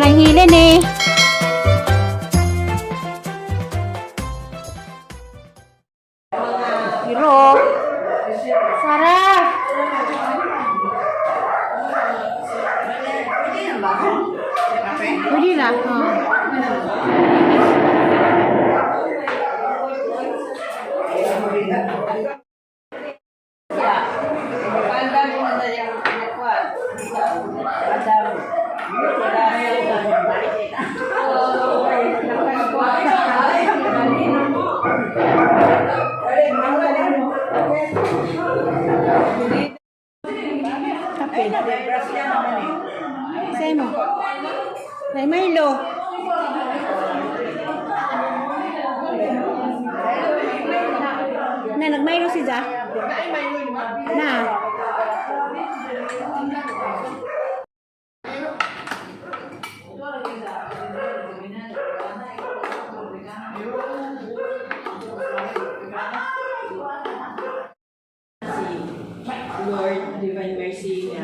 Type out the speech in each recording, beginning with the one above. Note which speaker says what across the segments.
Speaker 1: Sobrang hilin eh. Pero, Sarah! Pwede na. Oh. Kape. Sa'yo mo. May Milo. Na, nag-Milo si Ja? Na.
Speaker 2: Si Lord Divine Mercy nga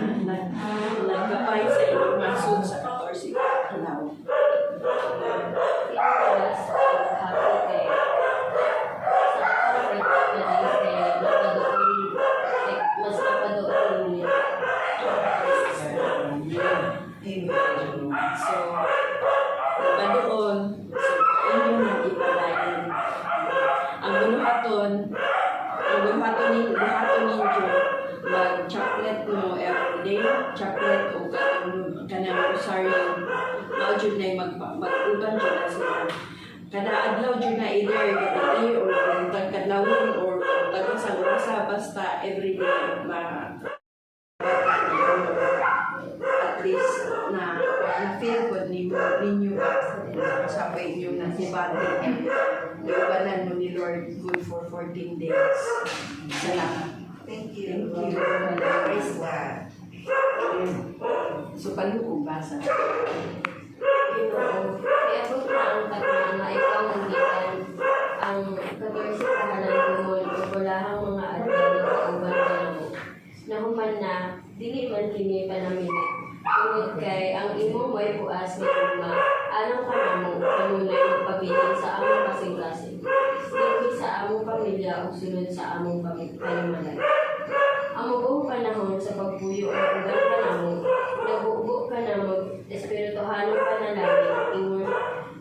Speaker 2: nagkapay sa inyong masod sa 14 adlaw.
Speaker 3: Mas happy kay sa akong na kay napadoon, like, mas napadoon niya.
Speaker 2: So, napadoon, so inyo nang ipadayon. Ang buhaton ni buhaton ninyo mag-chocolate mo everyday, chocolate o kanang rosaryo, mao jud na mag mag-uban jud na sila. Kada adlaw jud na, either gabi or buntag kadlawon or buntag sa orasa, basta everyday ma at least na na feel ko nimo ninyo sa inyong nasibati iubanan mo ni Lord good for 14 days. Salamat.
Speaker 4: Thank you.
Speaker 2: Thank you.
Speaker 4: Praise God.
Speaker 2: So paluog basa.
Speaker 3: Ginoo, miabot na ang tagna nga ikaw nanggikan ang 14 ka halandumon ug bulahang mga adlaw nga kauban ka namo. Nahuman na, dili man kini panamili. Tungod kay ang imong way puas nga gugma alang kanamo kanunay magpabilin sa among kasing-kasing. Dinhi sa among pamilya ug sulod sa among panimalay. Ang mubuong panahon sa pagpuyo ang uban kanamo, nagbubo ka na mag espirituhanong panalangin ingon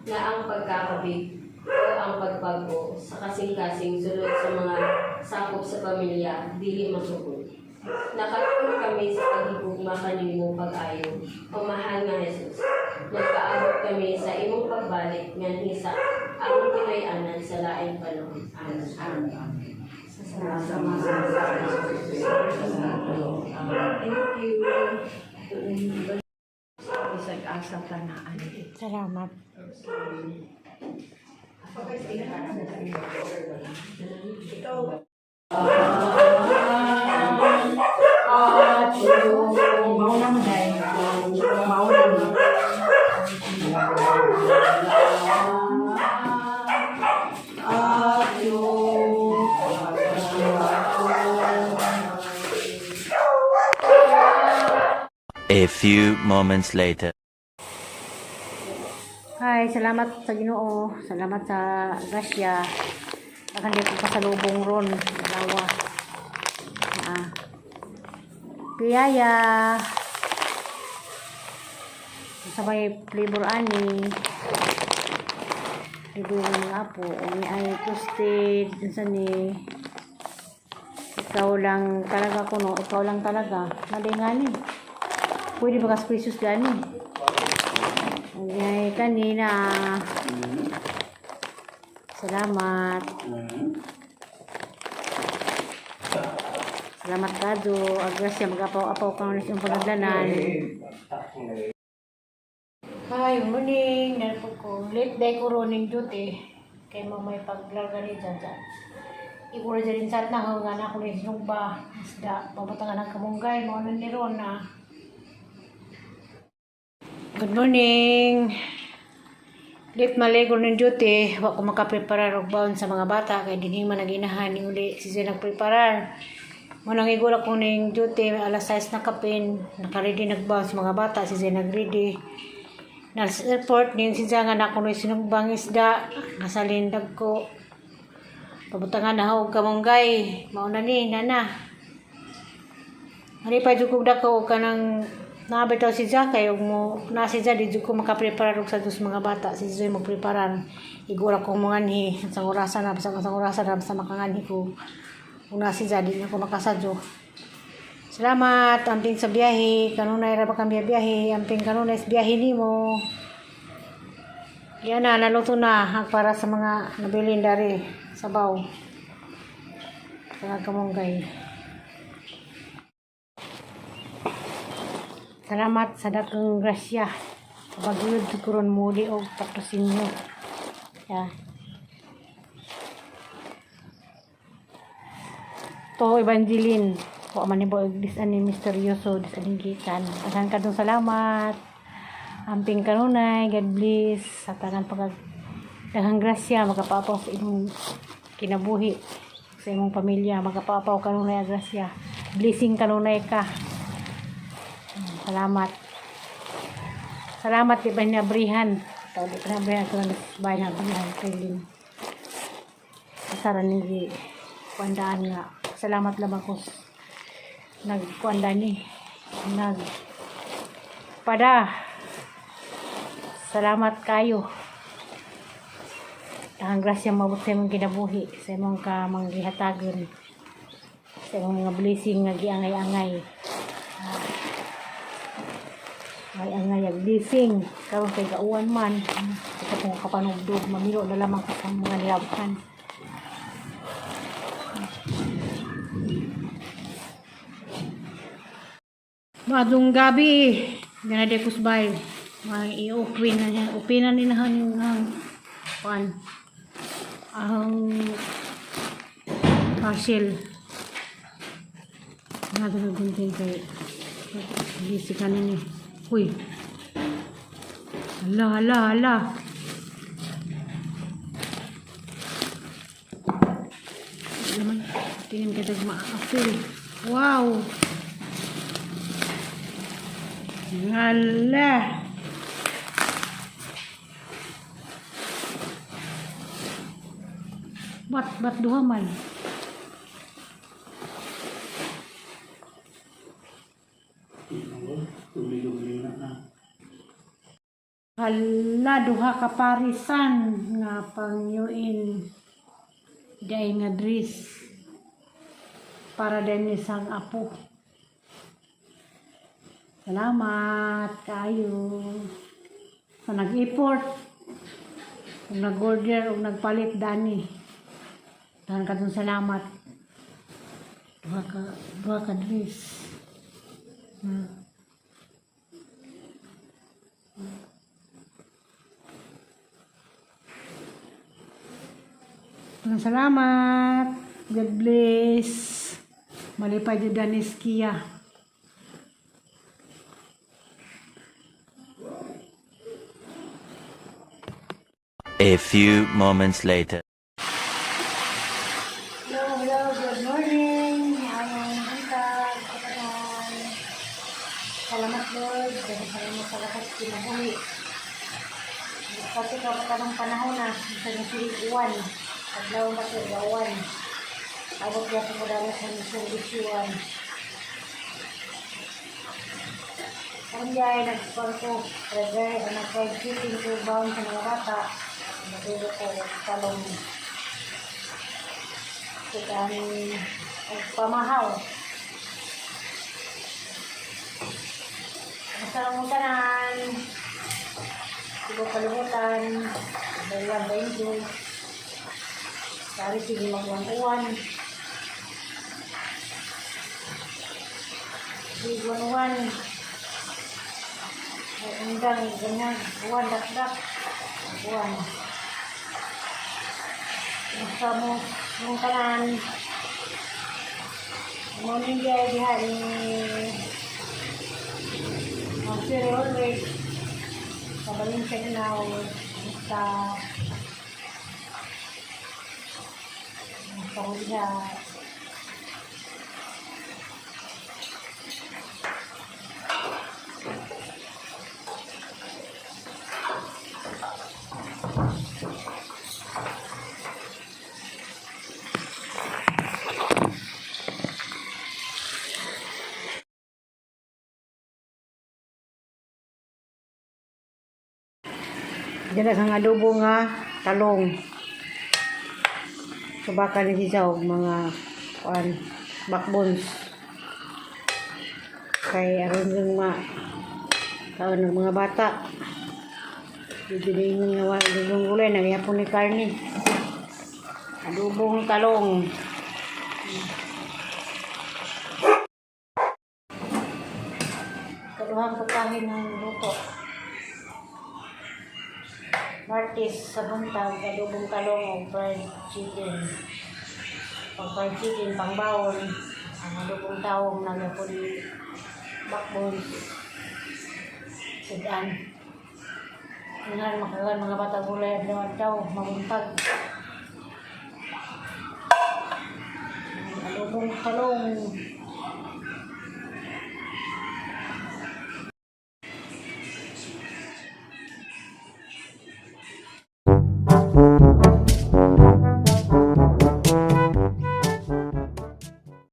Speaker 3: na ang pagkakabig o ang pagbago sa kasing-kasing sulod sa mga sakop sa pamilya dili masugod. Nakatuon kami sa paghigugma kanimo pag-ayo, o mahal nga Jesus. Nagpaabot kami sa imong pagbalik nganhi sa among Pinoy-anan sa laing panahon. Amen.
Speaker 2: Thank you. Bisag asa tanaan.
Speaker 1: Salamat.
Speaker 2: Mauna mo dahil. Mauna mo.
Speaker 5: A few moments later.
Speaker 1: Hi, salamat sa Ginoo. Salamat sa grasya. Baka hindi ko pasalubong ron. Dalawa. Ah. Piyaya. Sa may flavor ani. Flavor ng mga apo. Umi ay toasted. Unsa ni? Ikaw lang talaga kuno. Ikaw lang talaga. Nalingani. Pwede ba kas pesos gani? Ay, kanina. Salamat. Salamat kado. Agrasya, mag-apaw-apaw ka ulit yung panaglanan. Hi, morning. Narpo ko. Late day ko running duty. Kay mamay paglarga ni dyan dyan. Iguro dyan din sa na nga na ako ni sinugba. Isda. Pabutangan ng kamunggay. Mga ni ron na. Good morning. Late maligo ng duty, wa ko makapreparar og baon sa mga bata kay dinhi man naginahan ni uli si Zay nagpreparar. Mo nang igura ko ning duty alas 6 na kapin, naka-ready nagbaon sa mga bata, si Zay nag-ready. Nasa airport nin siya nga na kuno sinugbang isda nasalin ko. Pabutangan na og kamunggay. Mao na ni nana. Ani pa jud kog dako og kanang nabitaw si Ja kay og mo na si Ja di jud ko makapreparar og sa dos mga bata si Zoy magpreparar igura ko manganhi sa orasan na basta sa orasan na basta makanganhi ko una si Ja di na ko makasadyo. Salamat amping sa biyahe kanunay ra ba kang biyahe amping kanunay sa biyahe nimo. Yan na naluto na ang para sa mga nabilin dari sabaw sa kamunggay. Salamat sa dakong grasya. Paguyod kuron muli og patrosinyo. Yeah. To Evangeline. Wa man ni bo dis ani misteryoso dis aning gikan. Daghan kadtong salamat. Amping kanunay, God bless sa tanan pagag daghang grasya makapapaw sa imong kinabuhi sa imong pamilya makapapaw kanunay ang grasya. Blessing kanunay ka. Salamat. Salamat di ba niabrihan. Ito, di pa niabrihan. Ito na bahay niabrihan. Kailin. Kasaran ni kuandaan nga. Salamat lamang ko nagkuanda ni. Nag pada. Salamat kayo. Ang grasya mabot sa imong kinabuhi, sa imong kamanggihatagon, sa imong mga blessing nga giangay-angay. Ay ang ngayag blessing karon kay gauwan man ito kung kapanugdog mamilo na lamang ka sa mga nilabhan. Maadlong gabi ganade kusbay mga i-open na niya open na nila ang kuan ang parcel nga gunting kay busy ka ninyo. Uy. Hala, hala, hala. Naman, tingin ka maapil. Wow! Hala! Bat duha man. Hala, duha ka parisan nga pangyuin day nga dress para din isang apo. Salamat kayo sa nag-effort, kung nag-order o nagpalit dani. Dahan ka dun salamat. Duha ka dress. Maraming salamat. God bless. Malipay di Danis Kia.
Speaker 5: A few moments later.
Speaker 1: Hello, hello, good morning. Ayong buntag, kapatid. Salamat Lord, dahil salamat sa lakas kinabuhi. Pati ka pa ng panahon na, sa nasilig uwan. Adlaw na sa uwan. Abot niya sa madalas sa servisyon. Karon jay nagkuhan ko, regay, ang nagpag-keeping ko bound sa mga bata. Natulog ko, talong kitaan pamahaw. Basta lang mong tanan. Sigo kalimutan. Dalawa ba yun? Sorry, sige magwan-uwan. Sige uwan. Ay, undang, ganyan. Uwan, dakdak. Uwan. Basta mo, mong tanan. Morning diha diha ni Ma'am Sir Ulrich. Sa Valencia Ganaw. Sa sa diha. Dira kang adobo nga talong. Subaka ni siya og mga kuan, backbones. Kay aron yung ma kaon ng mga bata. Dito din nga wa dugong gulay nagyapon ni karne. Adobong talong. Kaduhang pagkain ng luto. Martes sa buntag, adobong talong o fried chicken. Pag fried chicken, pangbaon. Ang adobong tawong nagyapon ni backbones. Sudan. Nga makakan mga bata gulay adlaw adlaw mabuntag. Adobong talong.